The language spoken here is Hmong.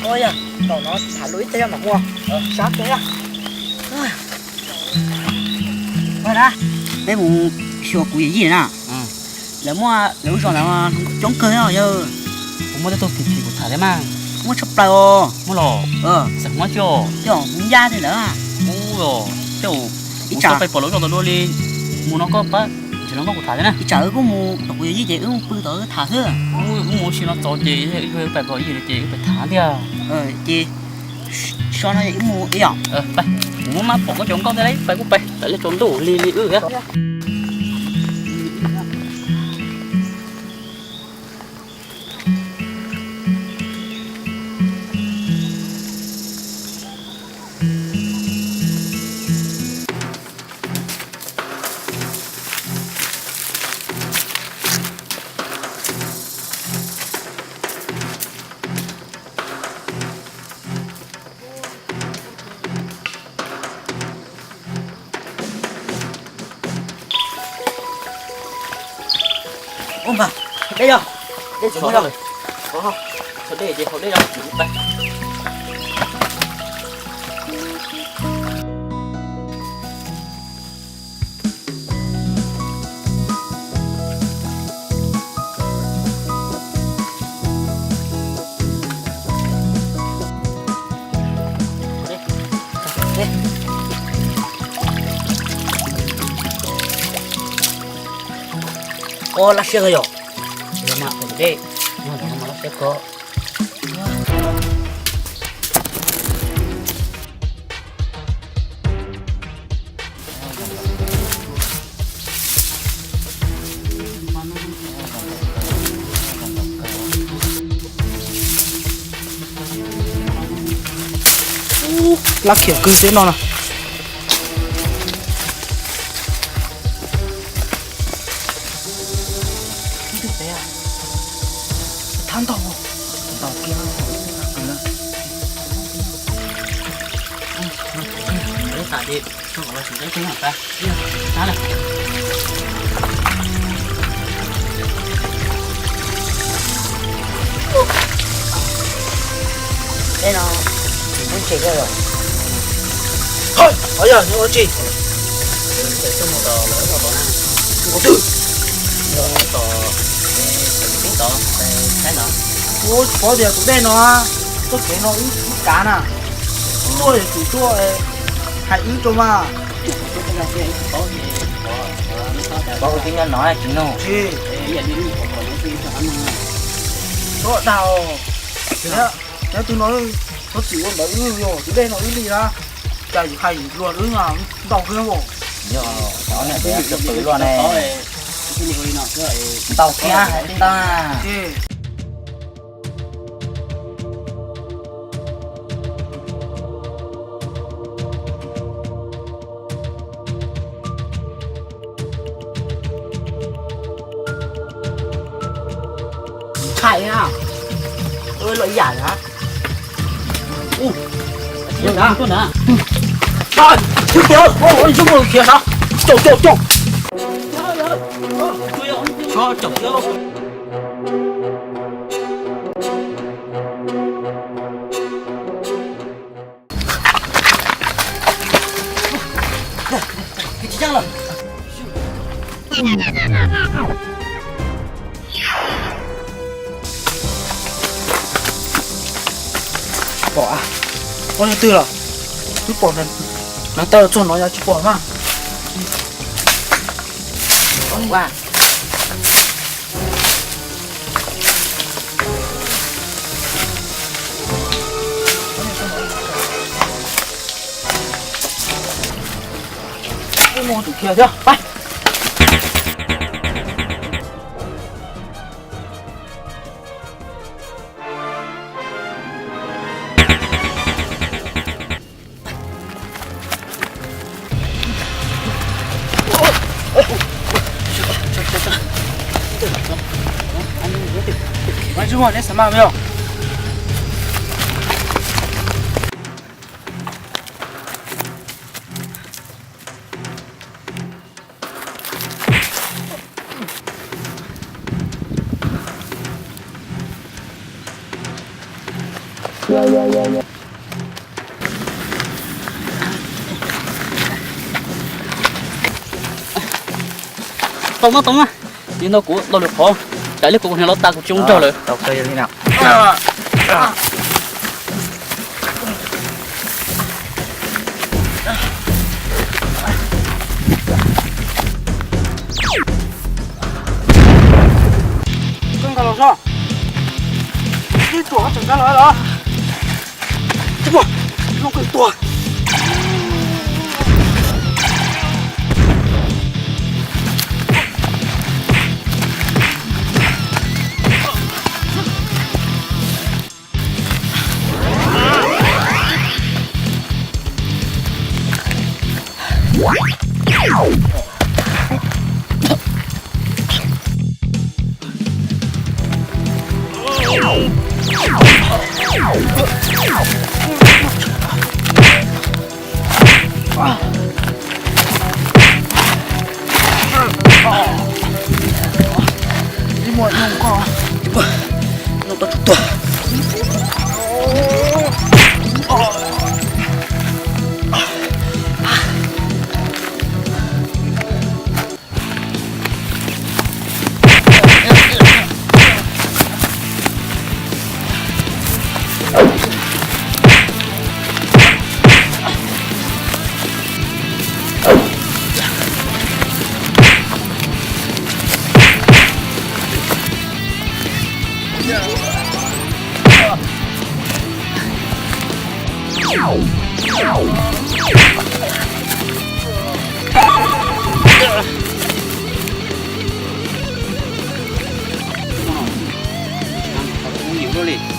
Ua yog, tom no tham lus ib teg mam hu. Sab kiag. Peb mus xyuas kuv yawm yij na. Lawv muaj, lawv lub zos ntawd coob kawg yog. Kuv muaj tej tug phim phim kuv tham thiab mas. Muaj tshaj plaws os. Muaj los? Xeem Hmoob tsis? Coj mus yaj tej lawm. Ub, coj mus pais pom lawv zos ntawd dua li. Mus no koj pab, tsis no koj kuv tham thiab na. Ib tsam wb kuj mus tom kuv yawm yij ces wb mus pw tom wb tham xwb. Wb mus ua si no txaus ces wb pais kom ib yam li ces wb pais tham thiab. Ces so no wb mus ib yom. Pais, kuv muab mab pom koj cov nkauj thiab lauj, pais kuj pais, tam li tsaus ntuj lig li wb thiab. Ub, npawg, haus dej yog? Dej tsis muaj yog? Haus dej ces haus dej yog. Ua laj siab kawg yom. Yog mas haus dej, noj ntawd mas laj siab kawg. Laj khiam kawg teb no na. Thab ntau, ntau kiag. Tej no tsis muaj ntses thiab los? Ov, yog nyob ua tsi? Mus tom lawv tod na. Mus twg? Tom, tom, saib no. Ua tsis paub tias tus dej no, txoj kev no wb kav na. Wb tuaj yuav tsum tuaj hais wb rau mas. Paub ua tib nyob no tsis nug. Tsis. Txhob dag os. Nyob twg no, txhob txwm ua ntawd wb, tus dej no wb li na. Cas yus hais luag wb mas ntau kawg os. Yog, cov niam txiv pw luaj ne. Ntau kiag hais li ntawd. Thaij na. Loj ib yam na. Khiav sav, caum, caum, caum. Caum. Tsis pom, pom leej twg los? Twb pom hneev taw txog no yog tsis pom mas. Mus tus kiag thiab, pab. Ua, neb xav mas yog. Tau mas, tau mas. Yog no kuv lo lwm qhov, tsam ib pliag kuv niag los tas kuv tsis ua nrog lawm. Koj nkag los sob. Ib tuam koj tseem nkag los los. Ib tuam. Ib muaj nyob koj, nyob koj tsuj tuag. Ua li.